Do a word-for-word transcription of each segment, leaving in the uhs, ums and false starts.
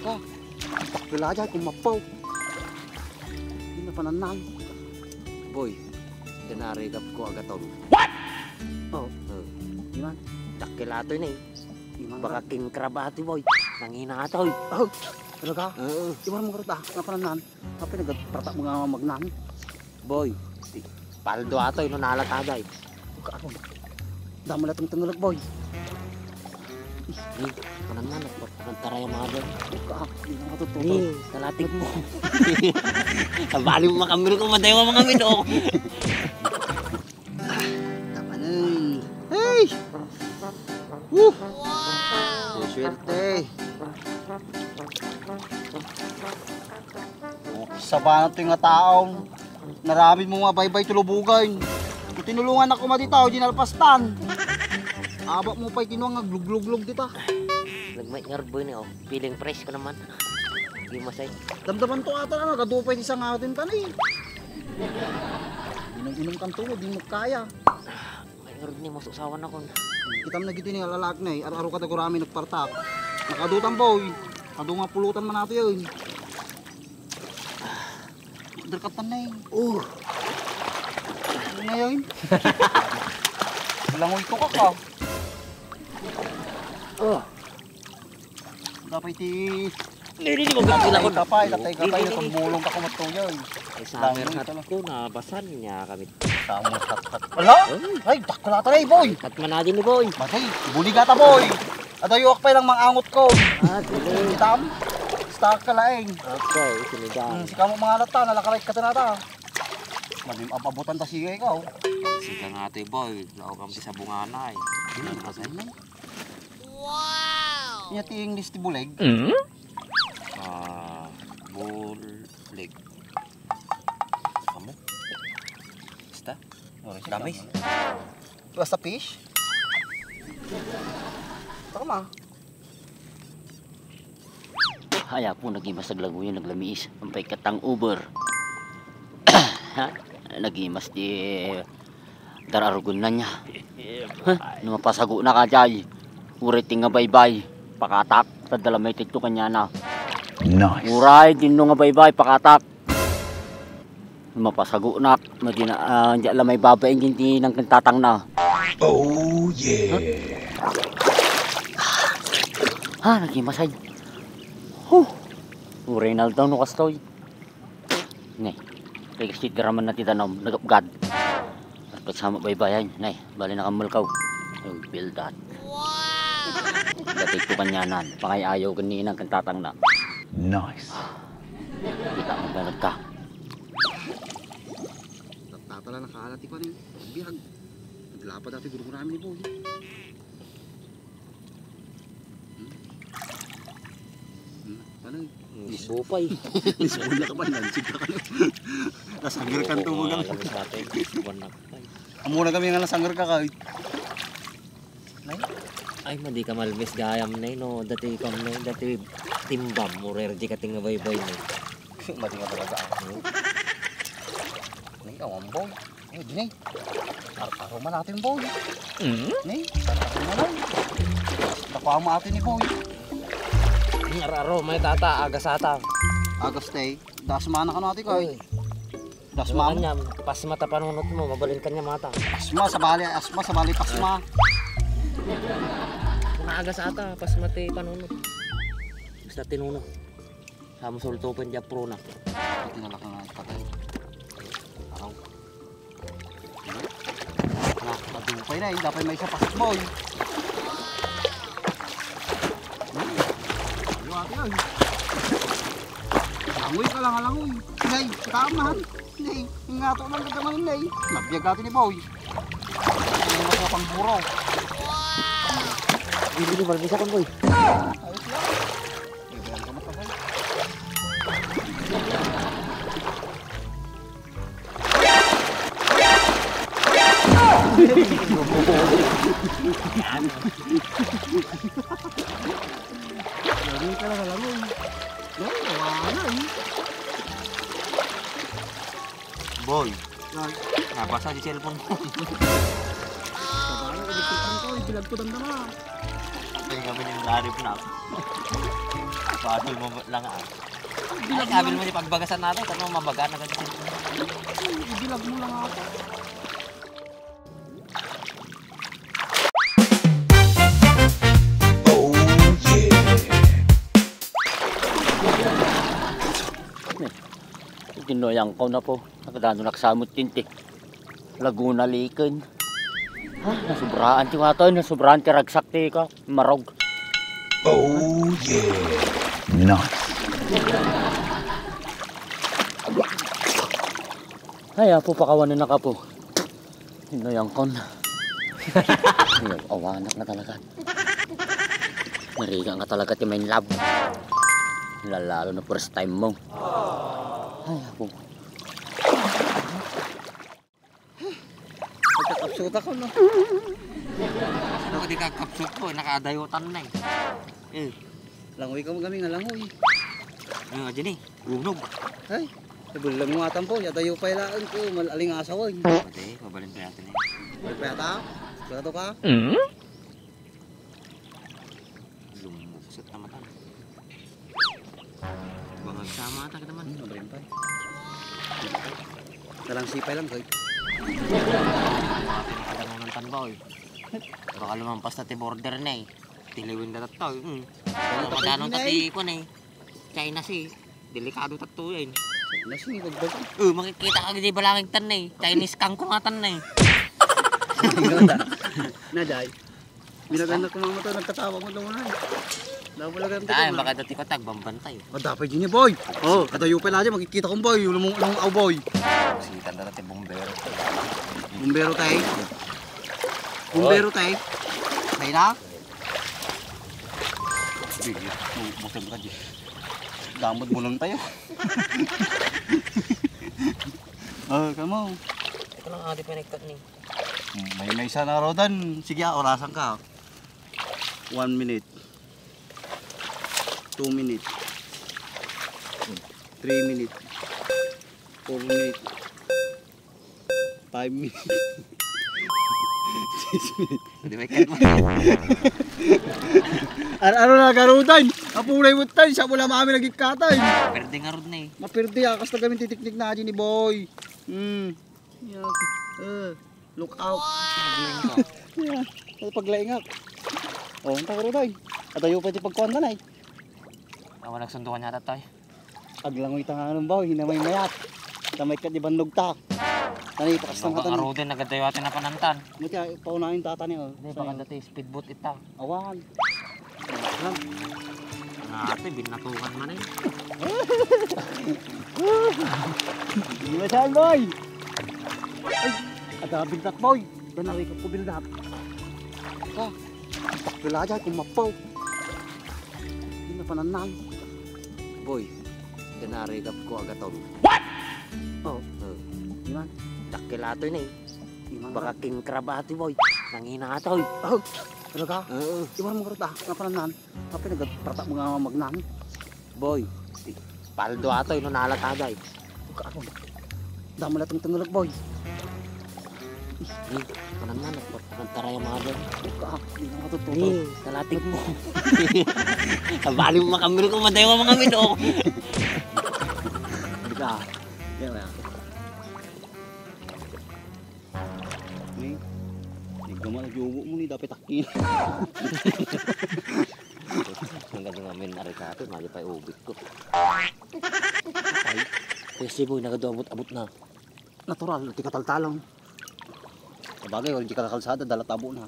Ka, dakkel a jay, kumappaw. Di na panannan. Boy, danari gapko agaton. What? Oh, oh. Iman. Dakkel atoy na eh. Iman. Baka ka. King crab atoy, boy. Nangina atoy. Oh, talaga? Oo. Iman mo karta, napanannan. Apa nagpartak mga magnan? Boy, ti-, paldo atoy no nalatada eh. Karon. Damo la tungtungulak, boy. Eh, kanan na, nagpagtaray ang mga boy. Ka, di na matututo. Eh, kalatik mo. Kabali mo makamil ko, matay mo mga mito. Tapanan. Hey! Woo! Wow! Swerte. Sabana ti nga tao. Naramid mo nga baybay ti lubugan. Tinulungan ako madi tao, di nalpastan. Abak mo pa'y kinuha nga glugluglug dita. Nagmay nga rubber ni, oh. Feeling fresh ko naman. Di masay. Damdaman to ata na, nagadu pa'y ti sangatin tani. Inom-inom kan tulo, di mo kaya. May nga rubber ni, masusawan ako. Kitam na giti ni alalak na eh. Ar-aro ka da gurami nagpartak. Nakadutan, boy. Adu nga pulutan man ato yun. Derkatan na eh. Oh. Ano na yun? Langoy ko ka ka. Oh. Dapat ti Hindi, hindi, hindi, magkakilala ko. Tatay ka pa, tatay ka pa, Hindi, hindi, hindi. Pagmulong ka kumat to yun. Eh, summer hat ko, nabasan niya kami. Summer hat, hat. Ala? Ay. Ay, dakla tayo, boy. Hat managin ni boy. Matay, buligata, boy. Adayo ak pa ilang mangangot ko. Ah, sige. Kitam? Star ka laeng. Okay, sinigang. Hmm, si kamo mga lata, nalakaray ka tinata. Madim ababutan ta sige ikaw. Sige nga, ate, boy. Laog ang sabunganay. Hindi, patay na. Wow! Nya ti English ti bulig? Mm? Ah, bulig. Amo? Basta? Oras Damis? Basta fish? Tama. Ay, apo, naging masaglaguyan, naglamiis. Ang pagkatang over. Ha? Naging mas ti Dar-arugon na niya. Ha? No mapasago na ka jay. Uray ti nga baybay. Pakatak. Tadala may tikto kanyana. Nice. Uray, dinno nga baybay. Pakatak. No mapasago na. Madina, ah, di alam may babaeng ginti ng kantatang na. Oh, yeah. Ha, nagimasay. Huh. Uray na daw no kastoy. Ne, kay kastit diraman na ti danum, nagapgad. At pagsama baybayan, ne, bali na kamalkaw. Oh, feel that. Wow! Dati ko kanyanan, pangay-ayaw kanina, kantatang na. Nice. Kita mo ba nagka? Tatala nakaalati pa ni Bihag. Naglapad dati guru namin ni Boy. Hmm? Hmm? Ano? Misbo pa eh. Misbo na ka ba? Lansig ka ka na. Nasangir ka to, mga. Lamis natin. Buwan na ka pa eh. Amo na kami nga nasangir ka ka eh. Nay? Ay, madi ka malmis gayam na eh, no? Dati kam na eh, dati timbam, mo rare di ka tinga baybay na eh. Madi nga talaga ako. Nay, awang boy. Ay, di, Nay. Ar-aro man natin, boy. Mm? Nay, ar-aro man, Nay. Nakuha mo atin ni boy. Ang ar-aro, may tata, agas ata. Agas, Tay. Das mana ka natin, Koy. Oy. Das mana. Kanya, pasma ta panunot mo, mabalin kanya mata. Asma, sabali, asma, sabali, pasma. Naagas ata, pasma ti panunot. Basta tinuno. Sa musultupan di apro na. Ito na lang ang patay. Araw. Na, madupay na eh. Dapat may isa pasok mo eh. Hmm. Ano ate yun? Langoy ka lang, langoy. Nay, tama. Nay, nga to lang ka naman, Nay. Nabiyag natin ni Boy. Ano naman sa pangburaw? Hindi ni Balbisa kang Boy. Ayos lang. Langoy ka lang, langoy. Ay, nawa na eh. Boy, nabasa di cellphone mo. Sabana ka dito ko, ibilagko damdama. Kami yung narip na. Paano mo lang ah. Ay, sabi mo ni pagbagasan natin, ano mabaga na ganito. Ibilag mo lang ako. Oh, yeah. Ginnoyang ko na po. Nagdano naksamot tinti. Laguna liken. Ha, nasubraan ti wato, nasubraan ti ragsak ti ka, marog. Oh, yeah. Nice. Ay, apo, pakawanan na ka po. Ginnoyang kon. Ay, awanak na talaga. Mariga nga talaga ti main love. Lalalo na first time mo. Ay, apo. Nagkakapsuta ko, no? Ano, di ka kapsut ko, nakadayotan na eh. Eh. Langoy ka mo kami nga langoy. Ano nga dyan eh? Unog. Ay, nabulang mo atan po. Yata yung pailaan ko. Mal-, aling asawan. Pati, mabalin pa yata niya. Mabalin pa yata? Sigurado ka? Lumuksot na mata. Bangag sama ata kita man. Hmm, mabalin pa eh. Nalang sipay lang, koy. Mga pinakadamunan tan ba, oy? Baka lumampas na ti border na eh. Tiliwin na tatta, eh. Hmm. Baka Ano, madano Pilipinas, ta ti eh. Kuwan, eh. China Sea. Delikado tatto yan. Nasing, wag ba? Oh, makikita ka di balangig tan na eh. Chinese kangkong atan na eh. Naday. Binagan na kumama to, nagtatawag mo tungulay. Dapat lang ang Tayo, tikman. Baka dati ko tagbambantay. Oh, dapat yun eh, boy. Oh, kadayo pa lang dyan, makikita kong boy. Ulong, ulong, aw, boy. Sige, tanda natin, bumbero. Bumbero tayo. Bumbero tayo. Tayo na? Sige, bu-, busog ka, di. Damot bulong tayo. Oh, kamo. Ito lang, adi pa nagkat ni. May, may isa na rodan. Sige, ah, orasan ka. One minute. Two minute. Three minute. Four minute. Five minute. Six minute. Pwede may cut mo. Ar-, ano na, garudan? Apulay mo tayo, siya wala mami naging katay. Perde nga rod na eh. Maperde, ah, kas na gamin titiknik na aja ni boy. Hmm. Yati. Eh, look out. Paglaing ka. Yeah. Ay, paglaingak. Oh, ang tagaro, day. Atayo pa ti pagkuan na, nay. Awan nagsundukan yata, tay. Aglangoy ta nga anong baw, hinamay mayat. Tamay ka di bannog ta. Tani, pakas Ano lang ba, atan. Aruden, nagadayo atin na panantan. Mati, ay, paunahin tata niya, oh. Hindi, Sa'yo. Baka dati speedboat ita. Awan. Ayan. Nga ate, binatukan man eh. Di ba saan, boy? Ay, ada bildat, boy. Dan ari ko bildat. Ka, takpila aja kung mapaw. Hindi na pananay. Boy, danari gap ko agaton. What? Oh, Oh. Di man. Dakkel ato yun eh. Imang Baka king crab ati, boy. Nangina ata, oy. Oh, talaga? Oo. Iwan mo karta, napanan nan. Apa nagparta mo nga magnan? Boy, paldo ato, ino nalatada, eh. Kaano? Damo na tong tungulog, boy. Eh, kanan na, nagparta yung mga boy. Ka, hindi na matututo. Eh, kalatik mo. Kabali mo makamil ko, matay mo makamil, oh. Hindi ka. Yan na. Ni, ni gama na jubo mo ni, dapat takkin. Ang ganda namin, arikato, mali pa yung ubit ko. Ay, Kuya Siboy, nagado abot-abot na. Natural, ti kataltalang. Sabagay, wala di kalakalsada, dala tabo na.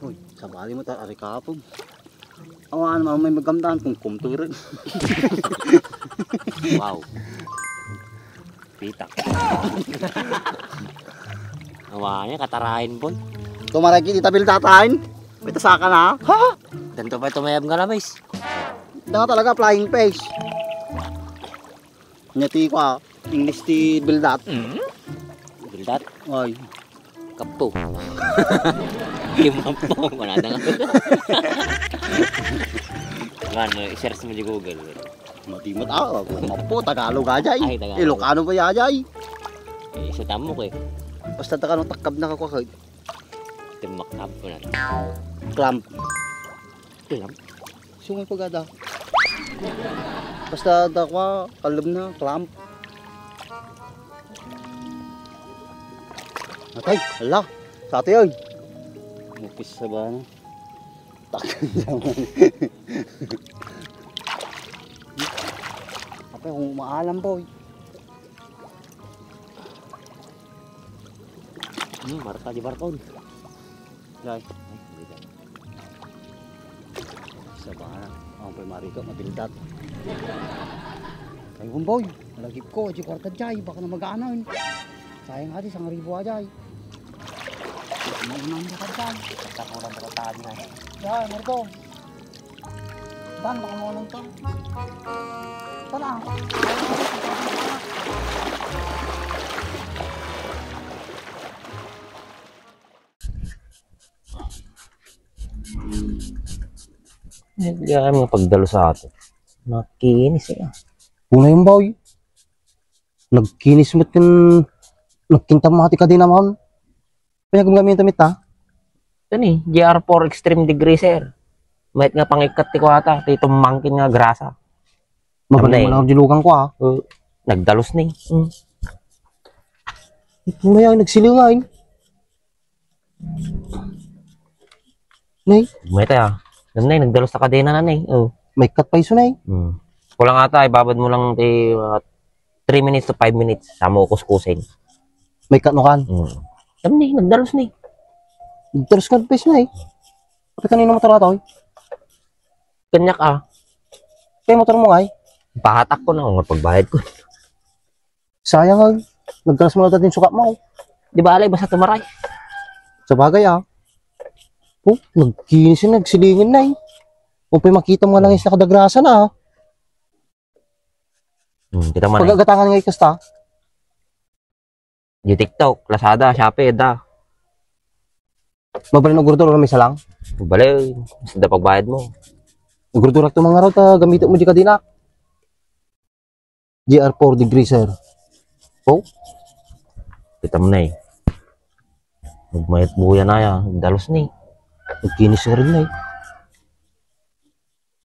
Uy, sabali mo ta, arikato. Awan, mamay magamdan kung kumturin. Wow. Pitak. Awan niya, katarain, boy. Tumaraki, di tabil tatain. May tasaka na. Ha? Danto ba tumayab nga lamis? Ito nga talaga, flying fish. Nya ti kwa, English ti bildat. Bildat? Ay. Kapo. Kim Kapo, wala na nga. Ano, i-search mo di Google. Matimat, ah, mapo, Tagalog aja, eh. Ay, Tagalog. Ilocano pa ya aja, eh. Eh, sa tamo ko, eh. Basta ta kano takkab na kakwa, kay. Tumakab ko na. Clamp. Clamp? Sungay ko gada. Basta da kwa, kalem na, clamp. Atay, ala. Sa ato yun. Mupis sa ba na? Tak. Apa yung maalam, boy? Hmm, marka di barkon. Guys, ay, hindi tayo. Sa ba na? Ang pay marito, mabildat. Ay, boy, malagip ko, di kwarta jay, baka na magaanan. Sayang ati, isang ribu ajay. Maunang bakad dyan. Basta ko lang bakad tayo na. Yan, Marco. Dan, baka maunang to. Tara. Ay, kaya mga pagdalo sa atin. Makinis eh. Una yung boy. Nagkinis met ken nagkinta met ti kadena man. Pinagamgamit met ta? Ito ni, G R four Extreme Degreaser. Mayat nga pangikkat ti kuwata, ti tumangkin nga grasa. Mabalin Ano mo eh? lang ang dilugan ko, ah. Uh, nagdalus ni. Mm. Mayat nagsilingan. Nay? Mayat ah. Ano na eh, nagdalus na kadena na eh. Oh. May cut pa iso, Nay. Hmm. Kulang ata, ibabad mo lang ti mga three minutes to five minutes. Sa mo kuskusin. May cut no kan? Hmm. Ano ni, nagdalus ni. Nagdalus ka pa iso, Nay. Pati kanino motor ato, eh? Kanyak ah. Kaya motor mo, ay? Pahatak ko na, kung pagbayad ko. Sayang, ay. Nagkalas mo na din sukat mo. Di ba, alay, basta tumaray. Sa bagay, ah. Oh, nagkinis yun, nagsilingan na, eh. Kung pa'y makita mo nga lang is nakadagrasa na, ah. Hmm, kita mo na. Pagagatangan nga ikasta. Di TikTok, Lazada, Shopee, da. Mabalin agurdura may salang? Bale, basta da pagbayad mo. Agurdura to mga raw, ta gamit mo di kadena. G R four Degreaser. Oh? Kita mo na eh. Nagmayat buya na ya. Dalos ni. Nagkinis ka rin na eh.